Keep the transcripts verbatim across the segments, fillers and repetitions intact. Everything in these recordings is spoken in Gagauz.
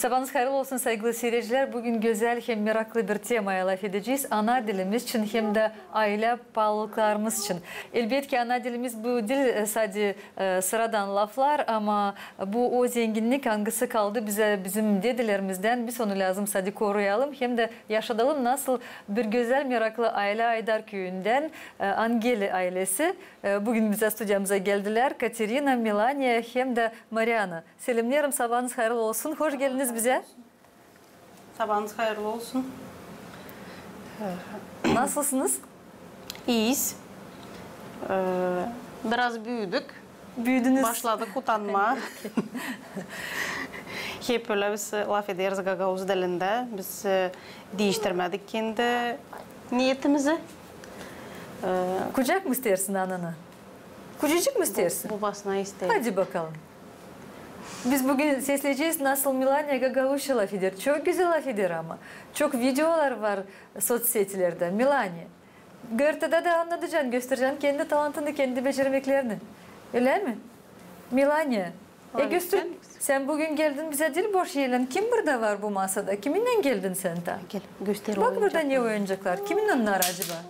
Sabaanız hayırlı olsun, saygılı siiredicilär. Büün gözäl hem meraklı bir temaya lafedecez. Ana dilimiz için hem dä aylä paalılıklarımız için. Elbetki, ana dilimiz bu diil, e, sade, e, sıradan laflar, ama bu o zenginnik, angısı kaldı bizä bizim dedelerimizden. Biz onu lääzım sade koruyalım hem dä yaşadalım, nasıl bir gözäl, meraklı aylä Aydar küüyündän, e, Angeli aylesi. E, büün bizä studiyamıza geldilär Katerina, Melania hem dä Mariana. Selemneerim, sabaanız hayırlı olsun. Hoş geldiniz bizä. Sabaanız hayırlı olsun. Nasılsınız? İiyiz. Ee, biraz büüdük. Büüdünüz. Başladık utanmaa. Hep ölä biz lafederiz gagauz dilindä. Biz, e, diiştirmedik kendi niyetimizi. Ee, Kucak mı isteersin anana? Kucacık mı isteersin? Bu, bobasına isteer. Hadi bakalım. Biz büün sesleyecez, nasıl Melania gagauzça lafeder. Çok gözäl lafeder ama. Çok videolar var soţsetilerdä. Melania, gırtıda da annadacan, gösterecän kendi talantını, kendi becermeklerini. Ölä mi? Melania, e, göster. Sän büün geldin bizä diil boş elän. Kim burada var bu masada? Kiminnän geldin sän taa? Gel, göster. Bak, burada ne oyuncaklar. Kimin onnar acaba?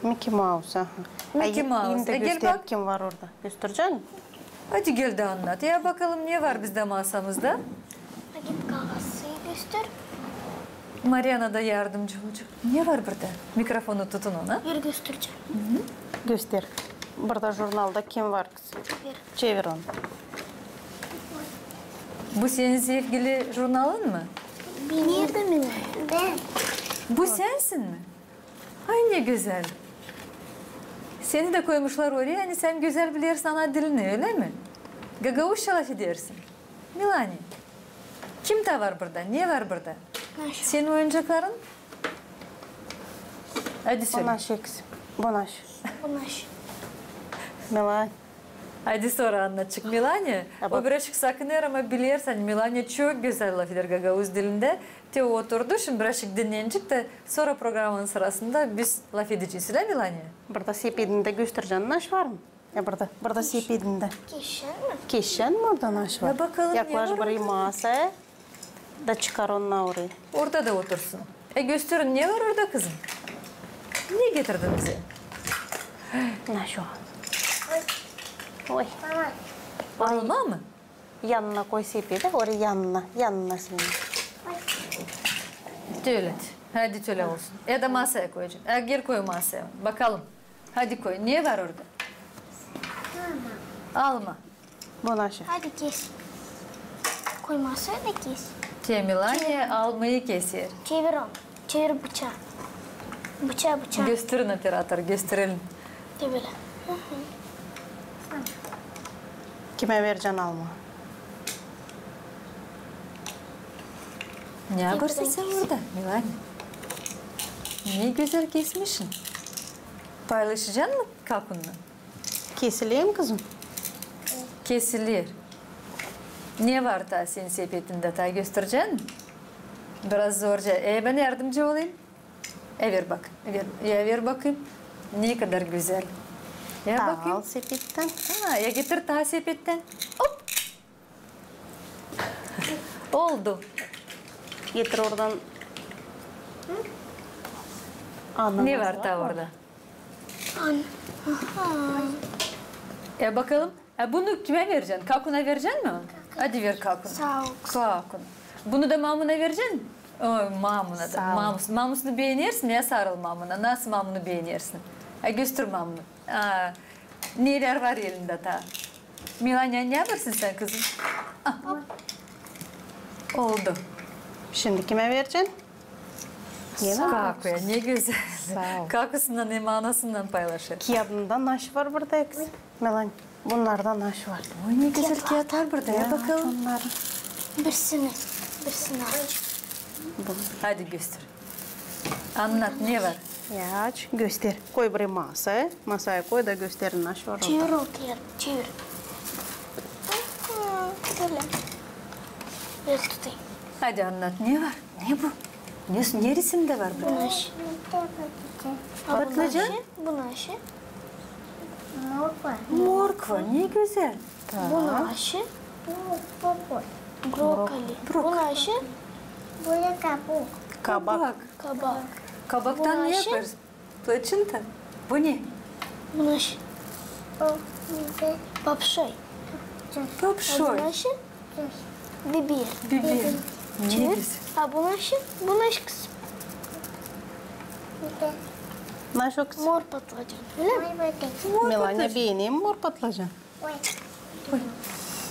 Mickey Mouse, aha. Mickey Mouse. E, gel bak. Kim var orada? Gösterecän mi? Hadi gel dä annat. Ya bakalım, ne var bizdä masamızda? Hadi gagauzı göster. Mariana da yardımcı olacek. Ne var burada? Mikrofonu tutun ona. Ver gösterecäm. Göster. Burada jurnalda kim var? Çevir. Çevir onu. Bu senin sevgili jurnalın mı? Benim. Bän. Bu sensin mi? Ay, ne gözäl. Seni dä koymuşlar oraya, ani sän gözäl bilersin ana dilini, ölä mi? Gagauzça lafedersin. Melania, kim taa var burada? Ne var burada? Naşı. Senin oyuncakların? Hadi sölä. Bu naşı, kızım. Bu naşı. Bu naşı. Melania. Hadi sora annadacek Melania. O birazcık sakınêr, ama bilersin, Melania çok gözäl lafeder gagauz dilindä. Te oturdu, şindi birazcık dinnenecek dä, sora programanın sırasında biz lafedecez, ölä, Melania? Burada sepedindä gösterecän, naş var mı? Ya burada, burada sepedindä. Kesecän mi? Kesecän mi orada, naş var? Ya bakalım, ne var orada? Yaklaş bir masaya. Da çıkar onu oraya. Orada da otursun. E, gösterin, ne var orada, kızım? Ne getirdin bizä? Naş o? Oy. Alma mı? Yanına koy sepedi, oraya yanına, yanına senin. Tölä. Hadi tölä olsun. Ya da masaya koyacam. E, gel koy masaya. Bakalım. Hadi koy. Ne var orada? Alma. Alma. Bu naşı? Hadi kes. Koy masaya da kes. Te Melania almayı keser. Çevir onu. Çevir bıçaa. Bıçaa, bıçaa. Gösterin, operator, gösterelim. Te bölä. Kimä verecän alma? Ne yapêrsın sän orada, Melania? Ne gözäl kesmişsin. Paylaşacän mı kakunnan? Kesiler mi, kızım? Kesiler. Ne var taa senin sepetindä, taa gösterecän mi? Biraz zorca. E, bän yardımcı olayım. E, ver bak. Ver. Ya, ver bakayım. Ne kadar gözäl. Ya, bakayım. Al sepettän. Ha, ya getir taa sepettän. Hop! Oldu. Getir oradan. Ne var taa orada? An-, aha. E, bakalım. E, bunu kimä verecän? Kakuna verecän mi? Hadi ver kakuna. Saa ol. Kakuna. Bunu da mamuna verecän mi? O, mamuna da. Saa ol. Mamus-, mamusunu beenersin, ya sarıl mamuna. Nasıl mamunu beenersin? E, göster mamunu. A, nelär var elindä taa? Melania, ne yapêrsın sän, kızım? Ah. Oldu. Şindi kimä verecän? Kakuya, ne gözäl. Saa ol. Kakusunnan hem anasınnan paylaşêr. Kiyadında naş var burada, kız. Melania, bunnarda naş var. Oy, ne gözäl kiyatlar burada, ya bakalım. Birisini, birisini aç. Hadi göster. Annat, ne var? Ya, aç, göster. Koy buraya masaya. Masaya koy da göster, naş var orada. Çevir o kiyat, çevir. Bölä. Bölä tutayım. Hadi annat, ne var? Ne bu? Ne, ne resimdä var burada? Bu naş. Patlıcan? Bu naşı. Morkva. Morkva, ne gözäl. Bu naşı. Bu, bu, bu. Brokoli. Brok. Bu naşı? Bu da kabuk. Kabak. Kabak. Kabak. Kabaktan ne yapêrız? Плачинта? Bu ne? Bu naşı? O, bir de papşoy. Papşoy. A bu naşı? Biber. Biber. Çevir. A bu naşı? Bu naşı kızım? Bir de naşı o kızım? Mor patlıcan. Öyle mi? Mor patlıcan. Melania beener mi mor patlıcan? Oy.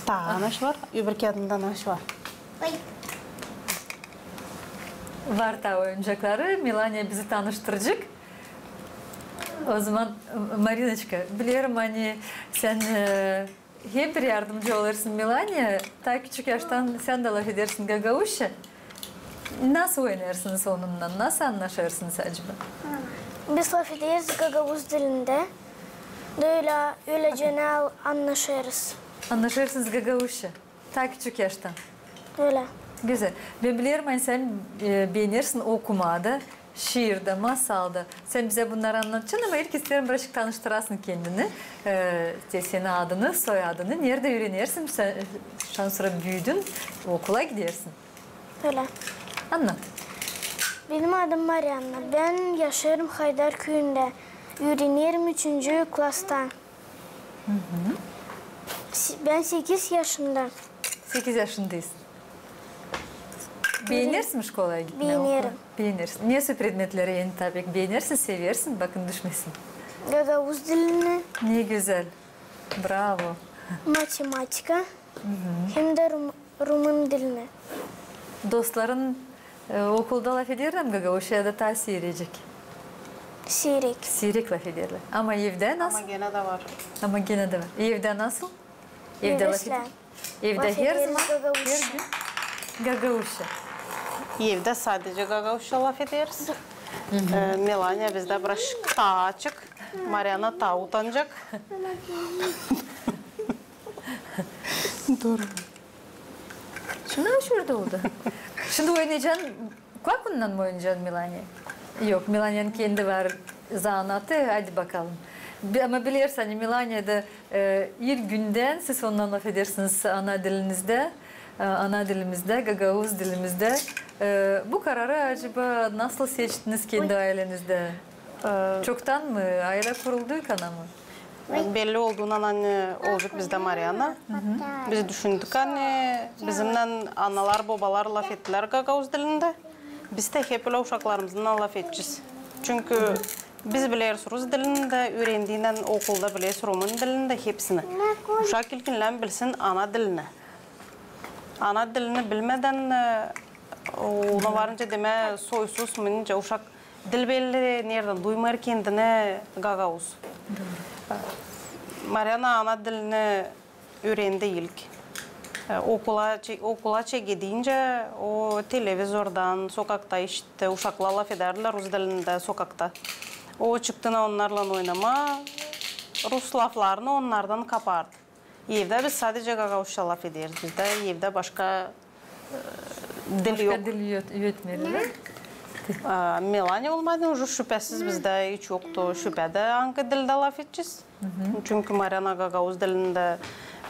Taa naşı var? Öbür kiyadında naşı var? Oy. Var taa oyuncakları. Melania bizi tanıştıracek. O zaman, Marinaçka, bilerim, ani sän, e, hep bir yardımcı olêrsın Melaniaya. Taa küçük yaştan sän dä lafedersin gagauzça. Nasıl oynêêrsınız onunnan? Nasıl annaşêrsınız acaba? Biz lafederiz gagauz dilindä. Da ölä, ölecänä annaşêrız. Annaşêrsınız gagauzça. Taa küçük yaştan. Ölä. Gözäl. Bän bilerim, ani sän, e, beenersin okumaa da, şiir dä, masal da. Sän bizä bunnarı annadacan, ama ilk isteerim birazcık tanıştırasın kendini. E, te sän adını, soyadını, neredä üürenersin, sän, e, şansora büüdün, okula gidersin. Ölä. Annat. Benim adım Marianna. Bän yaşêêrım Haydar küüyündä. Üürenerim üçüncü klasta. Se-, bän sekiz yaşında. Sekiz yaşındaysın. Beenersin mi şkolaya gitmää? Beenerim. Beenersin. Nesoy predmetleri en taa pek beenersin, seversin, bakın düşmesin? Gagauz dilini. Ne gözäl. Bravo. Matematika. Hem dä rum-, rumın dilini. Dostların, e, okulda lafederlär mi gagauzça ya da taa siirecik? Siirek. Siirek lafederlär. Ama evdä nasıl? Ama genä dä var. Ama genä dä var. Evdä nasıl? Evdä lafeder-, evdä her zaman, her gün gagauzça. Evdä sadecä gagauzça lafederiz. E, Melania bizdä birazcık taa açık, Mariana taa utancak. Dooru. Şindi o şurada oldu. Şindi oynayacan, kuvak unnunnan mı oynayacan Melania? Yok, Melanianın kendi var zanaatı, hadi bakalım. Bi-, ama bilersin, ani Melania da, e, ilk gündän siz onunnan lafedersiniz ana dilinizdä, e, ana dilimizdä, gagauz dilimizdä. E, bu kararı acaba nasıl seçtiniz kendi aylenizdä? E, çoktan mı? Aylä kuruldu kana mı? Belli olduundan, ani olacek bizdä Mariana. Biz düşündük, ani bizimnän analar, bobalar lafettilär gagauz dilindä. Biz dä hep ölä uşaklarımıznannan lafedecez. Çünkü biz bileriz rus dilini dä, üürendiynän okulda bileriz rumın dilini dä, hepsini. Uşak ilkincilän bilsin ana dilini. Ana dilini bilmedän, e, ona varınca demää soysuz mı, nicä uşak dil belli neredän duymêêr kendini gagauz. Mariana ana dilini üürendi ilk. E, okula çe-, okula çekedincä o televizordan, sokakta işitti, uşaklar lafedärdilär rus dilindä sokakta. O çıktı onnarlan oynamaa, rus laflarını onnardan kapardı. Evdä biz sadecä gagauzça lafederiz. Bizdä evdä başka, e, dil yok. Başka dil üret-, üretmedilär. A, Melania olmadıınca şüpesiz bizdä hiç yoktu şüpä dä, angı dildä lafedecez. Çünkü Mariana gagauz dilindä,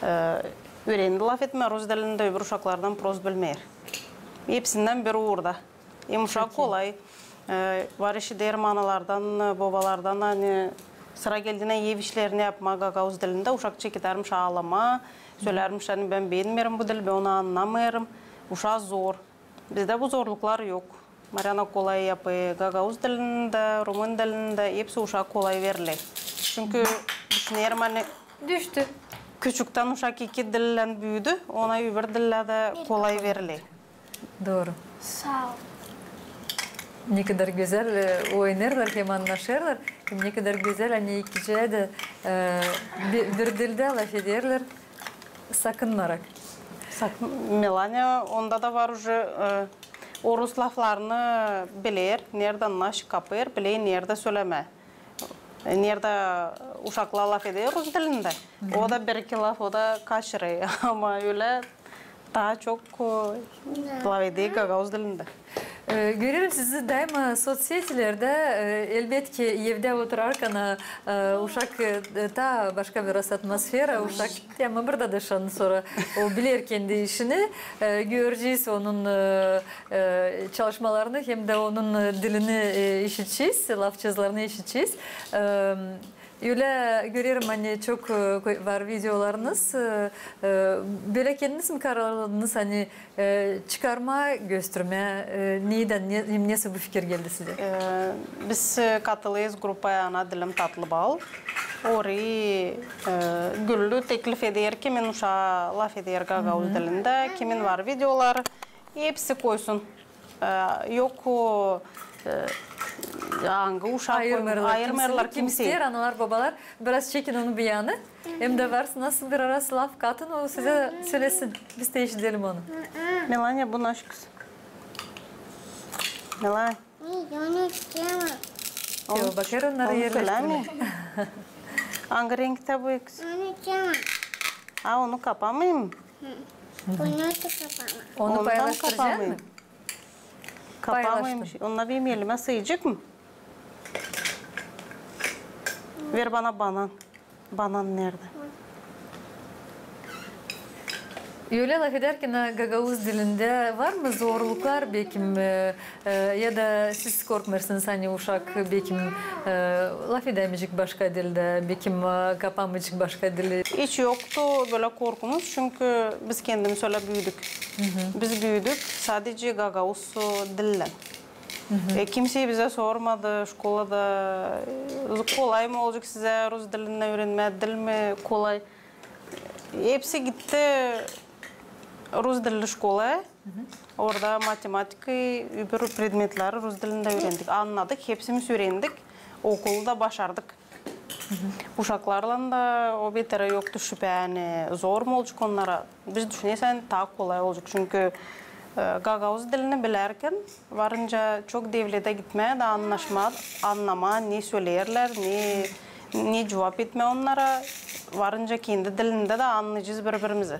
e, üürendi lafetmää, rus dilindä öbür uşaklardan prost bilmeer. Hepsindän bir uurda. Hem uşak kolay. E, var işiderim analardan, bobalardan, ani sıra geldiynä ev işlerini yapmaa gagauz dilindä, uşak çeketärmiş aalamaa, sölärmiş, ani bän beenmeerim bu dili, bän onu annamêêrım. Uşaa zor. Bizdä bu zorluklar yok. Mariana kolay yapêr, gagauz dilindä, rumın dilindä, hepsi uşaa kolay veriler. Çünkü düşünerim, ani küçüktän uşak iki dillän büüdü, ona öbür dillär dä kolay veriler. Dooru. Saa ol. Nekadar gözäl, e, oynêêrlar hem annaşêrlar, hem nekadar gözäl, ani ikicää dä, e, bi-, bir dildä lafederlär sakınmarak. Sakın-, Melania onda da var uje, e, o rus laflarını biler, neredä naşi kapêr, biler neredä sölemää. Neredä uşaklar lafeder rus dilindä, o da bir-iki laf, o da kaçırêr. Ama ölä taa çok, e, lafeder gagauz dilindä. E, görerim sizi daima sotsetilerdä, e, elbetki, evdä oturarkan, e, uşak, e, taa başka biraz atmosfera, uşak, ama burada da şansora o biler kendi işini, e, görecez onun, e, e, çalışmalarını hem dä onun, e, dilini, e, işidecez, lafçazlarını işidecez. E, Ölä görerim, ani çok, e, var videolarınız. E, e, bölä kendiniz mi kararladınız, ani, e, çıkarmaa, göstermää, e, neydan, ne, nesoy bu fikir geldi sizä? E, biz, e, katılêrız grupaya "Ana dilim tatlı bal". Orayı, e, Güllü teklif eder, kimin uşaa lafeder gagauz dilindä, kimin var videoları, hepsi koysun. E, yok, o, e, angı uşak ayırmêêrlar, ayırmêêrlar kimseyi. Kim isteer, analar, bobalar, biraz çekin onu bir yana. Hem dä varsın, nasıl bir araz laf katın, o sizä sölesin. Biz dä işidelim onu. Melania, bu naş kız? Melania. Yok, onu istemää. Onu, bakêr, onnarı onu yerleştirmää. Angı renktä bu kız? Onu istemää. A, onu kapamayım. Hı. Onu da kapamayım. Onu paylaştıracan mı? Kapamayım. Paylaştım. Onnar benim elimä sıyacek mı? Ver bana banan. Banan neredä? Ölä lafedärkän, gagauz dilindä var mı zorluklar, bekim, e, e, ya da siz korkmêêrsınız, ani uşak, bekim, e, lafedämeyecek başka dildä, bekim, e, kapamayacek başka dili? Hiç yoktu bölä korkumuz, çünkü biz kendimiz ölä büüdük. Biz büüdük sadece gagauz dillän. E, kimsey bizä sormadı, şkolada, e, kolay mı olacek sizä rus dilini üürenmää, diil mi kolay. Hepsi gitti rus dilli şkolaya. Orada matematikayı, öbür predmetleri rus dilindä üürendik. Annadık, hepsimiz üürendik. Okulu da başardık. Uşaklarlan da o beterä yoktu şüpä, ani zor mu olacek onnara. Biz düşüneriz, ani taa kolay olacek. Çünkü, e, gagauz dilini bilärkän, varınca çok devletä gitmää da annaşmaa, annamaa, ne söleerlär, ne, ne cuvap etmää onnara, varınca kendi dilindä dä annayacez biri-birimizi.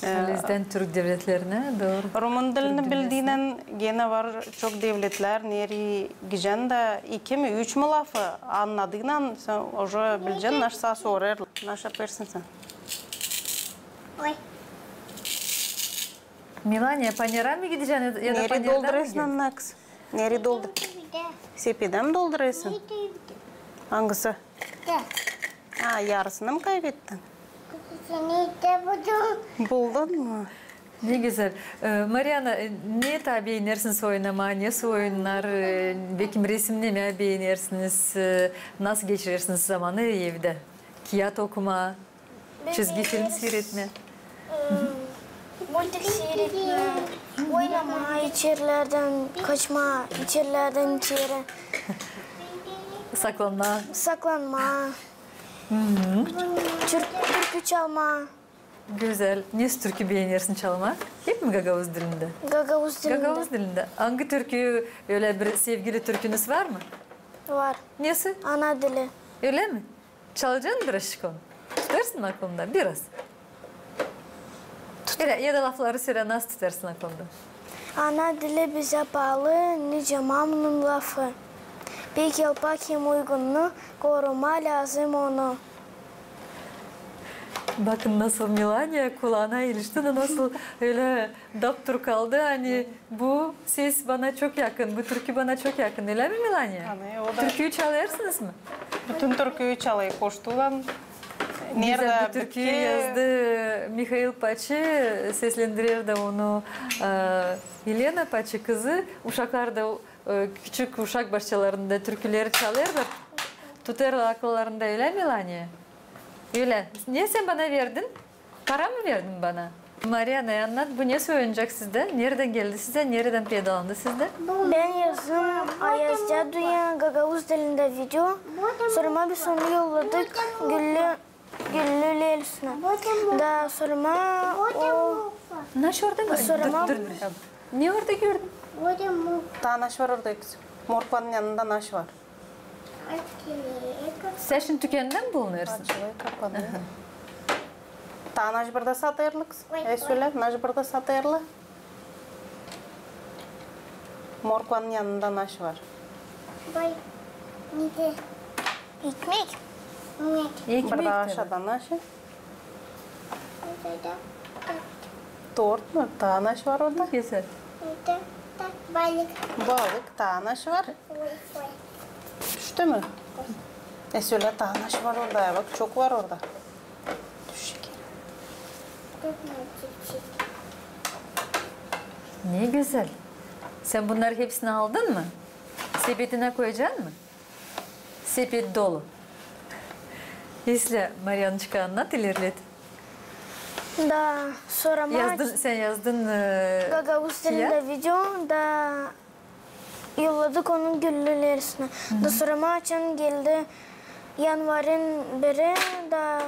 E, ölezdän türk devletlerinä dooru. Rumun dilini bildiynän genä var çok devletlär, nereyi gidecän dä iki mi, üç mü lafı annadıynan, sän uje bilecän, naşsa sorêr, naş yapêrsın sän. Oy. Melania, panera mı gidecän ya da panerdä mı geldin? Nereyi doldurêrsın, annak? Nereyi doldur-? Sepedä. Sepedä mi doldurêrsın? Angısı? Da. A, yarısını mı kaybettin? Seni dä buldum. Buldun mu? Ne gözäl. E, Mariana, e, ne taa beenersiniz oynamaa, nesoy oyunnar, e, bekim resimnemää beenersiniz, e, nasıl geçirersiniz zamanı evdä? Kiyat okumaa, çizgi film siiretmää? Multik siiretmää, oynamaa, içerilerdän kaçmaa, içerilerdän içeri. Saklanmaa. Saklanmaa. Türk-, türkü çalmaa. Gözäl. Nesoy türkü beenersin çalmaa? Hep mi gagauz dilindä? Gagauz dilindä. Gagauz dilindä. Angı türkü, ölä bir sevgili türkünüz var mı? Var. Nesoy? Ana dili. Ölä mi? Çalacaan birazçık onu? Tutêrsın mı aklında? Biraz. Ölä, ya da lafları sölä, nasıl tutêrsın aklında? Ana dili bizä paalı, nicä mamunun lafı. Pek yalpak hem uygunnu, korumaa lääzım onu. Bakın, nasıl Melania kulaana ilişti da nasıl ölä daptur kaldı, ani bu ses bana çok yakın, bu türkü bana çok yakın, ölä mi, Melania? Türküyü çalêrsınız mı? Bütün türküyü çalêr, koştulan. Gözäl, bu türküyü yazdı Mihail Paçı, seslendirer dä onu, e, Elena Paçı kızı. Uşaklar da, e, küçük uşak başçalarında türküleri çalêrlar, tutêrlar akıllarında, ölä mi, Melania? Ölä. Ne sän bana verdin? Para mı verdin bana? Mariana, annat, bu nesoy oyuncak sizdä? Neredän geldi sizä? Neredän peydalandı sizdä? Bän yazdım Ayaz däduya gagauz dilindä video. Sora biz onu yolladık Güllü, Güllü Lelüsünä. Da sora o... Naş orada mı? Dur, dur, dur. Ne orada gördün? Taa naş var orada, morkvanın yanında naş var. Sän şindi tükendä mi bulunêrsın? Açılêr, kapanêr. Taa naş burada satêrlar. E, sölä, naş burada satêrlar. Morkvanın yanında naşi var? Bak, ne de? Ekmek. Ekmek. Ekmek. Bir dä aşadan naşi? Tort mu? Taa naşi var orada? Güzel. Balık. Balık. Taa naşi var? Oy, oy. Düştü mü? E, sölä, taa naşi var orada ya? Bak, çok var orada. Düş şekerim. Ne güzel. Sän bunnarı hepsini aldın mı? Sepetinä koyacan mı? Sepet dolu. İslää, Maryannaçka, annat, ilerlet. Da, sora maç. Yazdın, sän yazdın, e, gagauz dilindä video, da yolladık onu Güllü Lerisinä. Da sora maç açan geldi yanvarın biri, da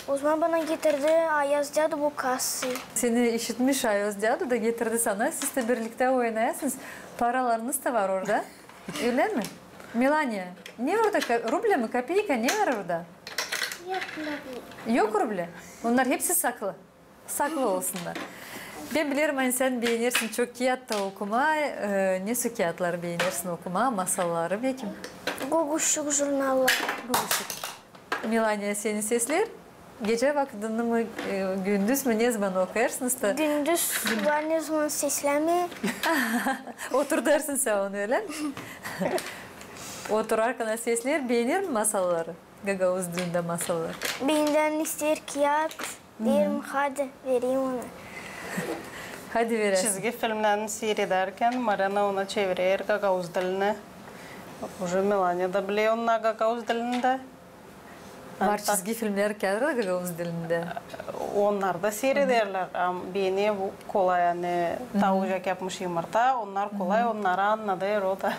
ozaman bana getirdi Ayaz dädu bu kasayı. Seni işitmiş Ayaz dädu da getirdi sana, siz dä birliktä oynayasınız, paralarınız da var orada. Ölä mi? Melaniya, ne orada? Ka-, rublä mi, kopeyka, ne var orada? Yok rublä. Yok rublä? Onnar hepsi saklı. Saklı olsunnar. Bän bilerim, ani sän beenersin çok kiyat da okumaa. E, nesoy kiyatları beenersin okumaa, masalları, bekim? Guguşuk jurnalları. Guguşuk. Melaniya, seni sesleer? Gecä vakıdını mı, e, gündüz mü, ne zaman okêrsınız da? Gündüz var, ne zaman seslämeer. Otur deersin sän onu, ölä mi? Oturarkan sesleer, beener mi masalları? Gagauz dilindä masalları. Bendän isteer kiyat, deerim, hadi, vereyim onu. Hadi, verersin. Çizgi filmlerini siirederkän Maryana onu çevirer gagauz dilinä. Uje Melaniya da biler onu gagauz dilindä. Var çizgi filmnär, kiyatları gagauz dilindä. Onnar da siirederlär, ama beni bu kolay, ani "Taucak yapmış yımırta", onnar kolay, onnarı annadêr o da.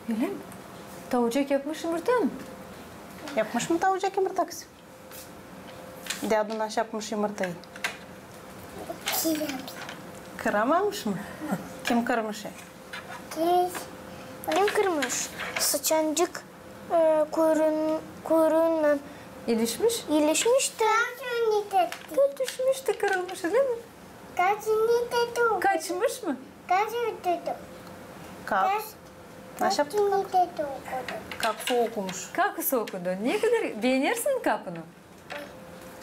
Ölä mi? Taucak yapmış yımırta mı? Yapmış mı taucak yımırta, kızım? Dädu naşey yapmış yımırtayı? Kıramamış mı? Kim kırmış? Kim kırmış? Sıçancık, e, kuyruun-, kuyruundan ilişmiş. İlişmiş dä. Dä düşmüş dä kırılmış, ölä mi? Kaçmış mı? Kak. Naşey yaptı? Kakusu okumuş. Kakusu okudu. Ne kadar beenersin kakunu?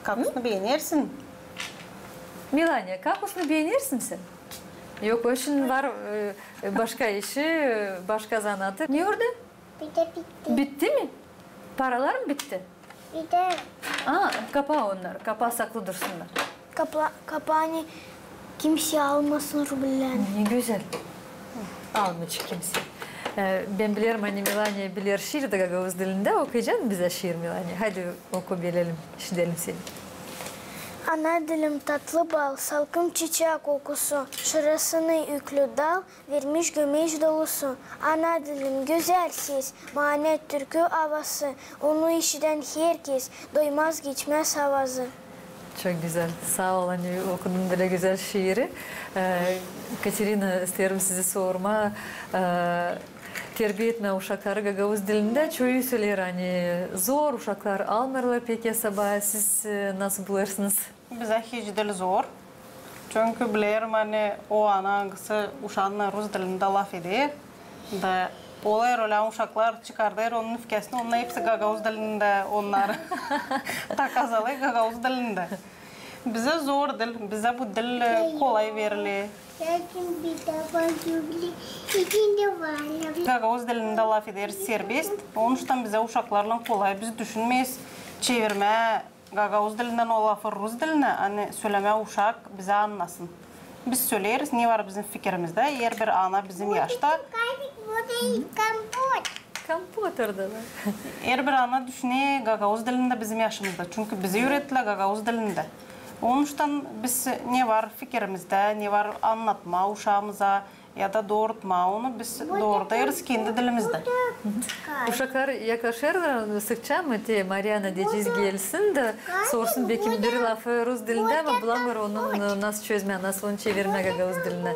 Kakusunu beenersin. Melaniya, kakusunu beenersin sän? Yok, o işin var, e, başka işi, e, başka zanaatı. Ne orada? Bitti, bitti. Bitti mi? Paralar mı bitti? Bitti. A, kapaa onnarı, kapaa saklı dursunnar. Kapa-, kapaa, ani kimsey almasın rubleni. Ne gözäl. Almayacek kimsey. E, bän bilerim, ani Melaniya biler şiir dä gagauz dilindä. Okuyacak mı bizä şiir, Melaniya? Hadi oku, bilelim, işidelim seni. Ana dilim tatlı bal, salkım çiçää kokusu, şırasını üklü dal, vermiş gömeç dolusu. Ana dilim, gözäl ses, maneet türkü avası, onu işidän herkez, doymaz, geçmäz avazı. Çok gözäl. Saa ol, ani okudun bölä gözäl şiiri. E, Katerina, isteerim sizi sormaa, e, terbiya etmää uşakları gagauz dilindä. Çoyu söleer, ani zor, uşaklar almêêrlar pek yasabaa. Siz, e, nasıl bulêrsınız? Bizä hiç diil zor. Çünkü bilerim, ani o ana, angısı uşaannan rus dilindä lafeder, da olêr ölä, uşaklar çıkardêr onun üfkesini, onnar hepsi gagauz dilindä, onnar takazalêr gagauz dilindä. Bizä zor diil, bizä bu dil, e, kolay veriler. Gagauz dilindä lafederiz serbest, onuştan bizä uşaklarlan kolay, biz düşünmeeriz çevirmää gagauz dilindän o lafı rus dilinä, ani sölemää uşak bizä annasın. Biz söleeriz, ne var bizim fikirimizdä, herbir ana bizim yaşta. Kompot orada da. Herbir ana düşüner gagauz dilindä bizim yaşımızda, çünkü bizi üürettilär gagauz dilindä. Onuştan biz ne var fikirimizdä, ne var annatmaa uşaamıza, ya da doorutmaa, onu biz doorudêrız kendi dilimizdä. Uşaklar yaklaşêrlar sıkça mı, te Maryana deyecez gelsin dä sorsun, bekim bir lafı rus dilindä, ama bulamêêr onu nasıl çözmää, nasıl onu çevirmää gagauz dilinä.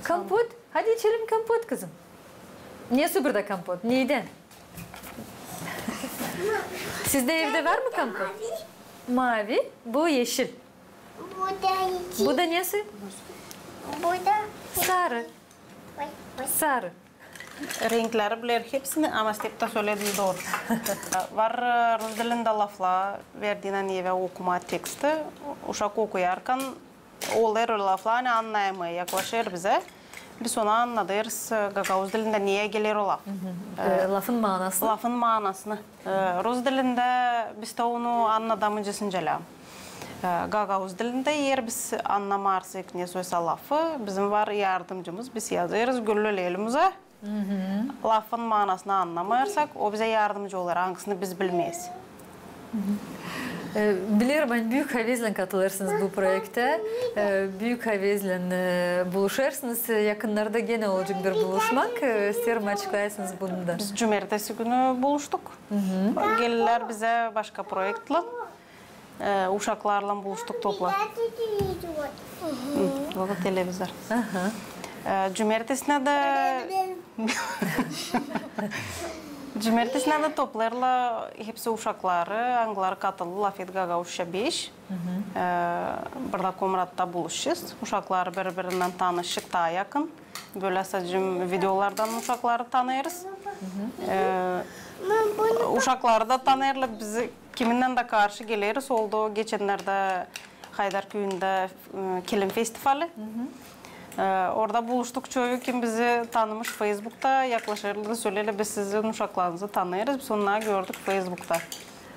Kompot. Hadi içelim kompot, kızım. Nesoy burada kompot? Neydan? Sizdä evdä var mı kompot? Mavi. Bu eşil. Bu da nesoy? Bu da sarı. Sarı. Renkleri biler hepsini, ama Step ta söledi dooru. Var, e, rus dilindä laflar, verdiynän evä okumaa teksti. Uşak okuyarkan, olêr o laflar, ani annayamêêr, yaklaşêr bizä. Biz ona annadêrız, e, gagauz dilindä neyä geler o laf. E, lafın maanasını. Lafın maanasını. E, rus dilindä biz dä onu annadamêêrız, nicä lääzım. E, gagauz dilindä, eer biz annamêêrsak nesoysa lafı, bizim var yardımcımız, biz yazêrız Güllü Leylümuzä. Lafın maanasını annamêêrsak, o bizä yardımcı olêr, angısını biz bilmeeriz. E, bilerim, ani büük havezlän katılêrsınız bu proektä, e, büük havezlän, e, buluşêrsınız. E, yakınnarda genä olacek bir buluşmak, e, isteerim açıklayasınız bunu da. Biz cumertesi günü buluştuk. Gelirlär bizä başka proektlän. E, uşaklarlan buluştuk toplu. Hı, bu da televizor. E, cumertesinä dä, cumertesinä dä toplêêrlar hepsi uşakları, angıları katıldı Lafet gagauzça beş. E, burada Komratta buluşacez. Uşakları biri-birinnän tanıştık taa yakın. Bölä sade videolardan uşakları tanıyêrız. E, uşakları da tanıyêrlar bizi. Kiminnän dä karşı geleriz. Oldu geçennerdä Haydar küüyündä, e, kilim festivali. E, orada buluştuk çoyu, kim bizi tanımış Feysbukta, yaklaşêrlar da söleerlär: "Biz sizin uşaklarınızı tanıyêrız, biz onnarı gördük Feysbukta."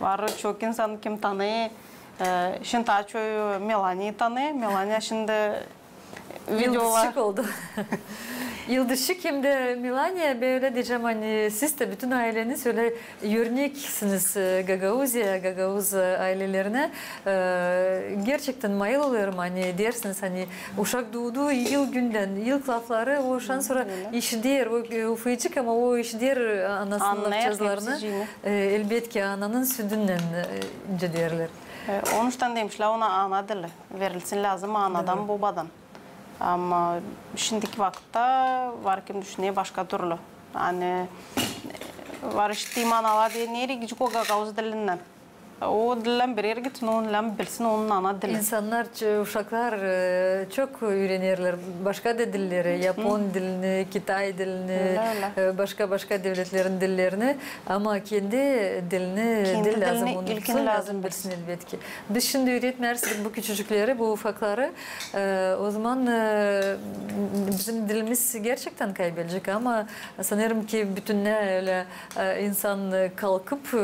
Var çok insan, kim tanıy, e, şindi taa çoyu Melaniyanı tanıy. Melaniya şindi videolar. Yıldızçık oldu. Yıldızçık hem dä Melaniya, bölä deyecäm, ani siz dä bütün ayleniz ölä örneksiniz, e, Gagauziyaya, gagauz, e, aylelerinä. E, gerçektän mayıl olêrım, ani deersiniz, ani uşak duudu, ilk gündän, ilk lafları, o şan sora işider, o, e, ufacık, ama o işider, e, anasının lafçazlarını. E, elbetki, ananın südünnän, e, nicä deerlär. E, onuştan demişlär ona ana dili. Verilsin lääzım anadan, bobadan. Ama şindiki vakıtta var kim düşüner başka türlü. Ani, e, var işittiim, analar deer: "Nereyi gidecek o gagauz dilinnän?" O dillän bir erä gitsin, o dillän bilsin onun ana dilin. İnsannar, ç-, uşaklar, e, çok üürenerlär başka da dilleri, yapon dilini, kitay dilini, e, başka-başka devletlerin dillerini, ama kendi dilini diil lääzım unutsun, lääzım bilsin elbetki. Biz şindi üüretmeeriz bu küçücükleri, bu ufakları. E, ozaman, e, bizim dilimiz gerçektän kaybelecek, ama sanêrım ki bütünnä ölä, e, insan, e, kalkıp, e,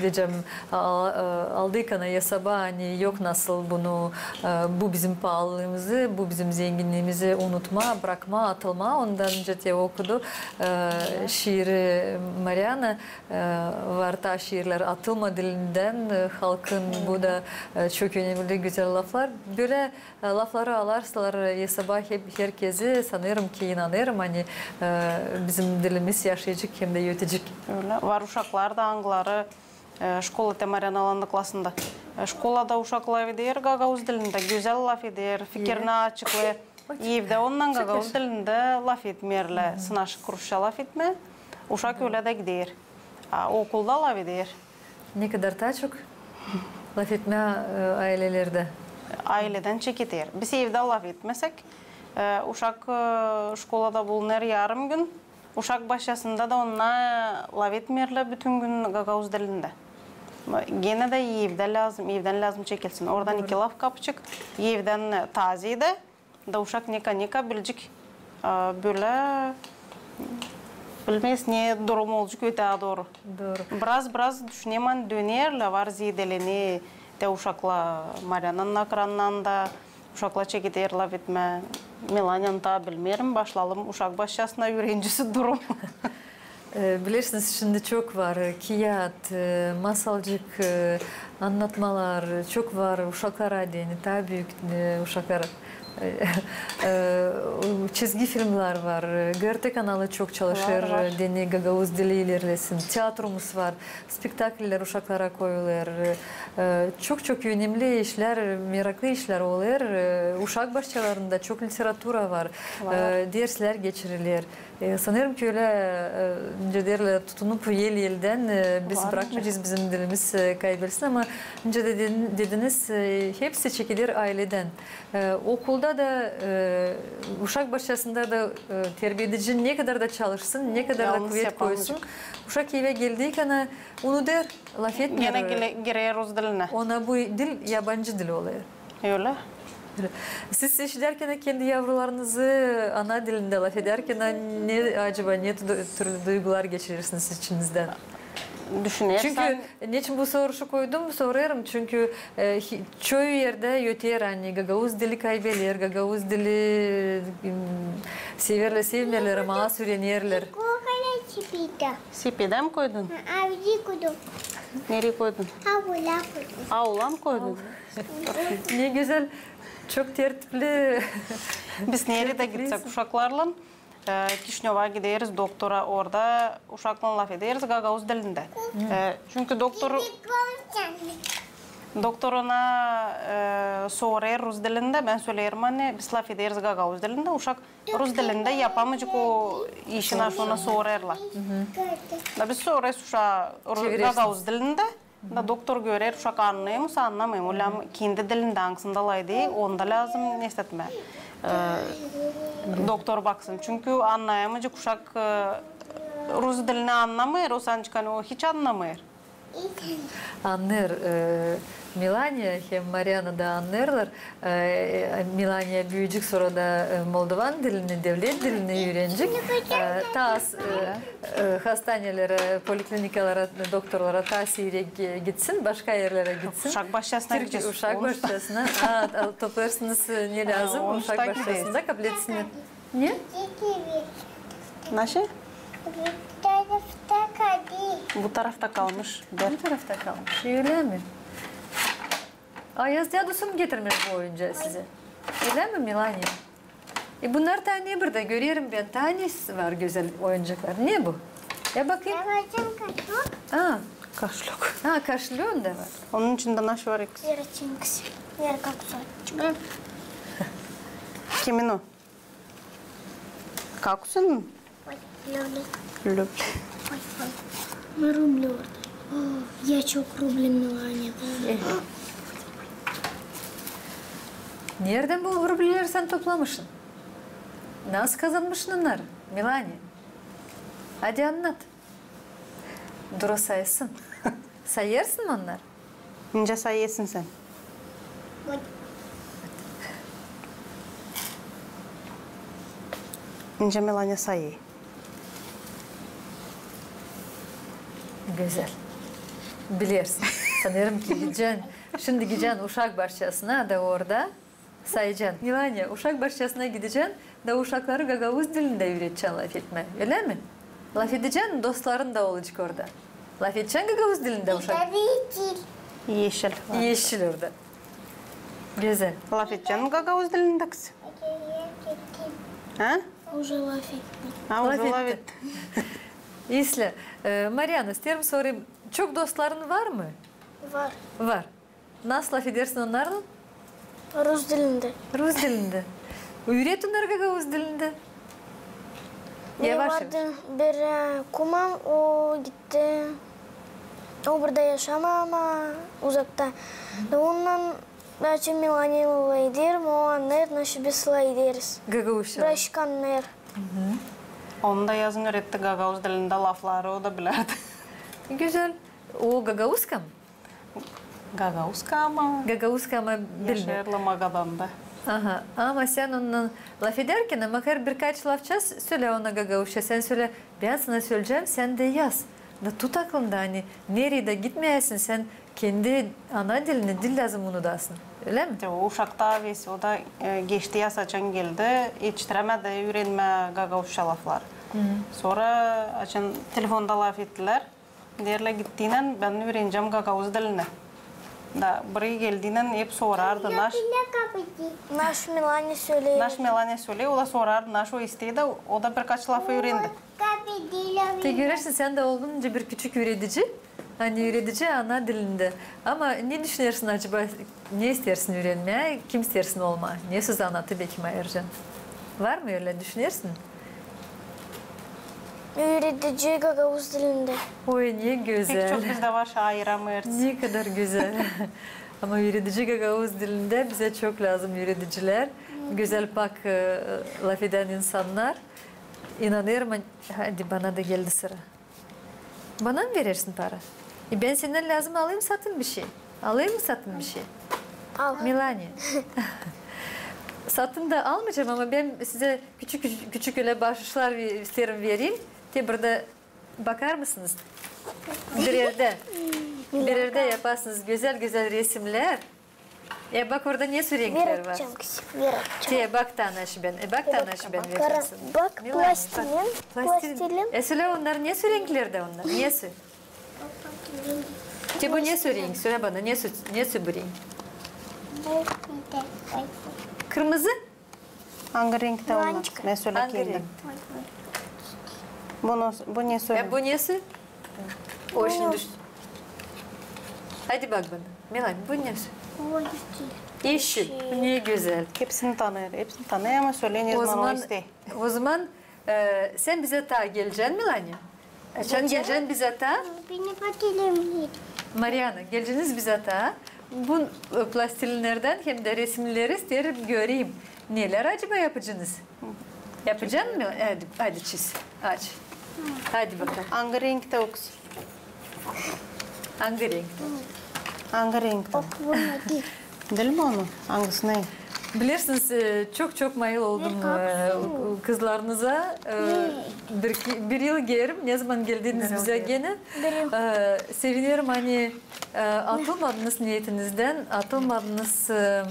deyecäm, a-, e, aldıykanı esaba, ani yok nasıl bunu, e, bu bizim paalılıımızı, bu bizim zenginniimizi unutmaa, brakmaa, atılmaa. Ondan öncä te okudu, e, şiiri Mariana. E, var taa şiirlär "Atılma dilindän", e, halkın, bu da, e, çok önemli, gözäl laflar. Bölä, e, lafları alarsalar esaba hep herkezi, sanêrım ki, inanêrım, ani, e, bizim dilimiz yaşayacek hem dä ötecek. Ölä. Var uşaklar da, angıları, e, şkolada, Mariananın klasında. E, şkolada uşak lafeder gagauz dilindä, gözäl lafeder, fikirini açıklêêr. Evdä onunnan gagauz dilindä lafetmeerlär, sınaşêr rusça lafetmää. Uşak ölä dä gider. A okulda lafeder. Ne kadar taa çok lafetmää, e, aylelerdä. Ayledän çekeder. Biz evdä lafetmesäk, e, uşak, e, şkolada bulunêr yarım gün, uşak başçasında da onnar lafetmeerlär bütün gün gagauz dilindä. Genä dä evdä lääzım, evdän lääzım çekilsin. Oradan iki laf kapacek, evdän, e, taziya da. Da uşak neka-neka bilecek, a, bölä bilmeeriz, ne durum olacek ötää dooru. Biraz-biraz düşünerim, ani dönerlär, var zeedelenä te uşaklar, Mariananın akranından da uşaklar çekeder lafetmää. Melaniyanın taa bilmeerim, başlayalım uşak başçasına, üürencisi durum. E, bilersiniz, şindi çok var, e, kiyat, e, masalcık, e, annatmalar, çok var uşaklara deyni, taa büük, e, uşaklara. E, e, çizgi filmlär var, e, GRT kanalı çok çalışêr, e, deyni gagauz dili ilerlesin. Teatromuz var, spektakiller uşaklara koyulêr. E, çok-çok önemli işlär, meraklı işlär olêr. E, uşak başçalarında çok literatura var, e, derslär geçiriler. E, sanêrım ki, ölä, e, nicä deerlär, tutunup el-eldän, e, biz brakmayacez bizim dilimiz, e, kaybelsin, ama nicä dedin-, dediniz, e, hepsi çekeder ayledän. E, okul Burada da, e, uşak başçasında da, e, terbiedici ne kadar da çalışsın, ne kadar da kuvet koysun, uşak evä geldiikän unudêr, lafetmeer. Genä girer rus dilinä. Ona bu dil yabancı dil olêr. Ölä. Siz işidärkän kendi yavrularınızı ana dilindä lafedärkän, ne, acaba ne türlü duygular geçirersiniz içinizdän? Düşünersin. Çünkü neçin bu soruşu koydum, sorêrım, çünkü, e, çoyu erdä öter, ani gagauz dili kaybeler, gagauz dili, m, severlär, sevmeerlär, ama az üürenerlär. Sipedä mi koydun? Nereyi koydun? Aula mı koydun? Ne gözäl, çok tertipli. Biz neredä gitsek uşaklarlan, e, Kişinöva gideriz doktora, orada uşaklan lafederiz gagauz dilindä. E, çünkü doktor, doktor ona, e, sorêr rus dilindä, bän söleerim, ani biz lafederiz gagauz dilindä, uşak rus dilindä yapamaycek o işi, nasıl ona sorêrlar. Da biz sorêrız uşaa gagauz dilindä. Da doktor görer, uşak annêêr mı, annamêêr mı, ölä mi kendi dilindä, angısında lafedecek, onda lääzım ne etmää. E, doktor baksın. Çünkü annayamaycek uşak, e, rus dilini annamêêr, o sansın, ani o hiç annamêêr. Annêêr, e, Melaniya hem Mariana da annêêrlar. E, Melaniya büüyecek, sora da, e, moldovan dilini, devlet dilini üürenecek. E, taa az, e, e, hastanelerä, poliklinikalara, doktorlara taa siirek, e, gitsin, başka erlerä gitsin. Uşak başçasına gidecez. Uşak başçasına. A, toplayêrsınız, e, ne lääzım uşak başçasında kabletsin. Ne? Nasıl? Bu tarafta kalmış. Bu tarafta kalmış. Ölä mi? A, Ayaz dädusum getirmiş bu oyuncaa sizä. Ölä mi, Melaniya? E, bunnar taa ne burada? Görerim bän, taa ne var gözäl oyuncaklar. Ne bu? Ya bakayım. Kaşlok. A. Kaşlok. A, kaşlok da var. Onun içindä nasıl var? Kimin o? Kakusun mu? Löbli. Löbli. Ruble orada. Ya çok ruble, Melaniya. Neredän bu rubleleri sän toplamışın? Nasıl kazanmışın onnarı, Melaniya? Hadi annat. Dur o saysın. Sayêrsın mı onnarı? Nicä sayêrsın sän? Nicä Melaniya sayêr? Gözäl. Bilersin. Sanêrım ki gidecän, şindi gidecän uşak başçasına da orada sayacan. Melaniya, uşak başçasına gidecän da uşakları gagauz dilindä üüredecän lafetmää. Ölä mi? Lafedecän, dostların da olacek orada. Lafedecän gagauz dilindä uşak. Yeşil. Yeşil orada. Gözäl. Lafedecän mi gagauz dilindä, kızım? Ha? Уже lafettim. Ha, уже lafettin. İslää. E, Mariana, isteerim sorayım, çok dostların var mı? Var. Var. Nasıl lafedersin onnarlan? Rus dilindä. Rus dilindä. Üüret onnarı gagauz dilindä. Yavaş, yavaş. Benim vardı bir, e, kumam, o gitti. O burada yaşamêêr, ama uzakta. Da onunnan açan Melaniya lafeder, o annêêr, nasıl biz lafederiz. Gagauzça. Birazcık annêêr. Onu da yazın üüretti gagauz dilindä lafları, o da bilärdi. Gözäl. O gagauzka mı? Gagauzka, ama... Gagauzka, ama bilmeer. Yaşêêrlar Magadanda. Aha, ama sän onunnan lafedärkän, ama her birkaç lafça sölä ona gagauzça, sän sölä, bän sana söleyecäm, sän dä yaz. Da tut aklında, ani neredä gitmeyäsin, sän kendi ana dilini diil lääzım unudasın. Ölä mi? Te o uşakta ves, o da, e, geçti yaz açan geldi, etiştirämedi üürenmää gagauzça laflar. Sora açan telefonda lafettilär. Deerlär, gittiynän bän üürenecäm gagauz dilini. Da biri geldiynän hep sorardı, naş... Naş Melaniya söley. Naş Melaniya söley, o da sorardı, naş o isteer, da o da birkaç lafı üürendi. Te görersin, sän dä oldun nicä bir küçük üüredici. Ani üüredici ana dilindä. Ama ne düşünersin acaba, ne isteersin üürenmää, kim isteersin olmaa? Ne söz anatı bekim ayırcan? Var mı ölä, düşünersin? Üüredici gagauz dilindä. Oy, ne gözäl. Pek çok bizdä var, ayıramêêrız. Ne kadar gözäl. Ama üüredici gagauz dilindä bizä çok lääzım üüredicilär. Gözäl, pak, e, lafedän insannar. İnanêrım, ani, hadi, bana da geldi sıra. Bana mı verersin para? E, bän sendän lääzım alayım satın bişey. Alayım mı satın bişey? Al. Melania. Satın da almayacam, ama bän sizä küçük, küçük ölä baaşışlar ve-, isteerim vereyim. Te burada bakar mısınız? Birerdä, birerdä yaparsınız gözäl-gözäl resimnär. E, bak, orada ne sü renklär var. Te, bak, tanış bän. E, bak, tanış bän, vereceksin. Bak, plastilin. Plastilin. E, sölä, onnar ne sü renklerdä onnar? Ne sü? Te bu ne sü renk? Sölä bana, ne sü, ne sü bu renk? Kırmızı? Angı renktä onnar? Angı renk? Bu ne sü? E, bu ne sü? O şindi düş-, hadi bak bana. Melania, bu ne sü? Yeşil. Yeşil. Ne gözäl. Hepsini tanıyêr, hepsini tanıyêr, ama söleyecez bana, o zaman, o zaman, e, sän bizä taa gelecän, Melania? Açan gelecän bizä taa? Mariana, geleceniz bizä taa. Bu, e, plastilinerdän hem dä resimneri isteerim göreyim. Nelär acaba yapacenız? Yapacan mı? Hadi, hadi çiz. Aç. Hadi bakalım. Angı renktä o kız? Angı renktä? Angı renktä? Diil mi onu? Angısı ne? Bilersiniz, e, çok-çok mayıl oldum, e, kızlarınıza. E, bir, bir yıl geeri, ne zaman geldiniz bizä genä. E, sevinerim, ani, e, atılmadınız neetinizdän, atılmadınız, e,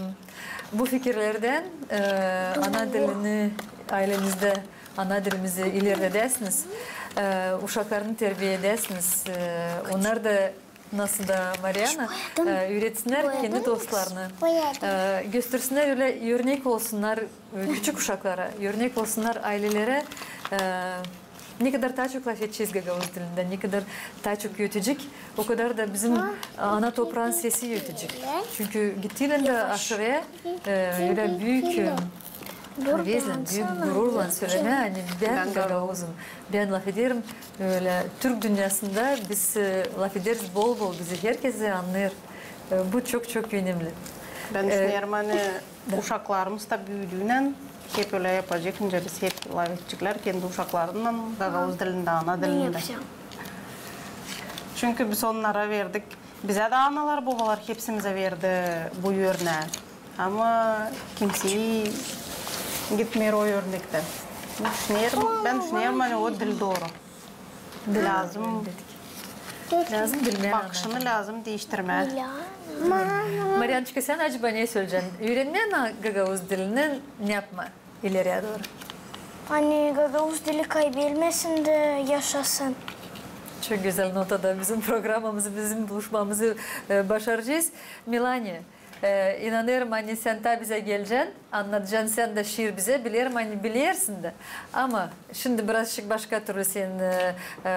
bu fikirlerdän, e, ana dilini aylenizdä, ana dilimizi ilerledäsiniz. E, uşaklarını terbiya edäsiniz. E, onnar da, nasıl da Mariana, e, üüretsinnär kendi dostlarını. E, göstersinnär, ölä örnek olsunnar, e, küçük uşaklara, örnek olsunnar aylelerä. E, ne kadar taa çok lafedecez gagauz dilindä, ne kadar taa çok üüredecek, o kadar da bizim, e, ana topraanın sesi üüredecek. Çünkü gittiynän dä aşırıya, e, ölä büük, e, havezlän, büük gururlan sölemää, ani bän gagauzum, bän lafederim. Ölä türk dünnäsında biz, e, lafederiz bol-bol, bizi herkez annêêr. E, bu çok-çok önemli. Bän düşünerim, ani uşaklarımız da büüdüynän hep ölä yapacek, nicä biz hep lafedeceklär kendi uşaklarınnan gagauz dilindä, ana dilindä. Çünkü biz onnara verdik, bizä dä analar-bobalar hepsimizä verdi bu örnää. Ama kimsey gitmeer o örnektä. Düşünerim, bän düşünerim, ani o diil dooru. Lääzım, lääzım bilmää, bakışını lääzım diiştirmää. Marianaçka, sän acaba ne söleyecän? Üürenmää mi gagauz dilini, ne yapmaa ileriyä dooru? Ani gagauz dili kaybelmesin dä yaşasın. Çok gözäl notada bizim programamızı, bizim buluşmamızı, e, başaracez. Melania, e, inanêrım, ani sän taa bizä gelecän, annadacan sän dä şiir bizä, bilerim, ani bilersin dä. Ama şindi birazçık başka türlü senin, e, e,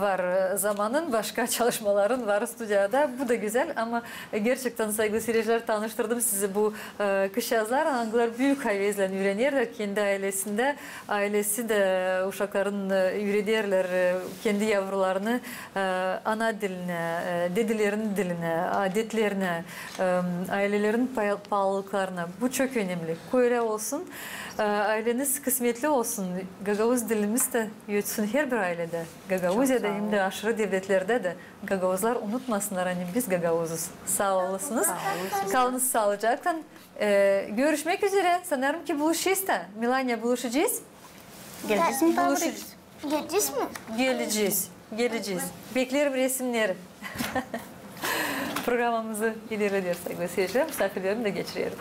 var zamanın, başka çalışmaların var studiyada. Bu da gözäl, ama, e, gerçektän, saygılı siiredicilär, tanıştırdım sizi bu, e, kızçaazlarlan, angıları büük havezlän üürenerlär kendi aylesindä. Aylesi dä uşakların, e, üürederlär, e, kendi yavrularını, e, ana dilinä, e, dedelerinin dilinä, adetlerinä, e, aylelerin paa-, paalılıklarına. Bu çok önemli. Kölä olsun, e, ayleniz kısmetli olsun, gagauz dilimiz dä ötsün herbir ayledä. Gagauziyada hem dä aşırı devletlerdä dä gagauzlar unutmasınnar, ani biz gagauzuz. Saa olasınız. Kalınız saalıcaklan. E, görüşmäk üzerä. Sanêrım ki buluşacez taa. Melania, buluşacez. Gelecez mi taa? Gelecez mi? Gelecez. Gelecez. Beklerim resimneri. Programamızı ilerlederiz, saygılı siiredicilär. Musaafirlerimi dä geçirerim.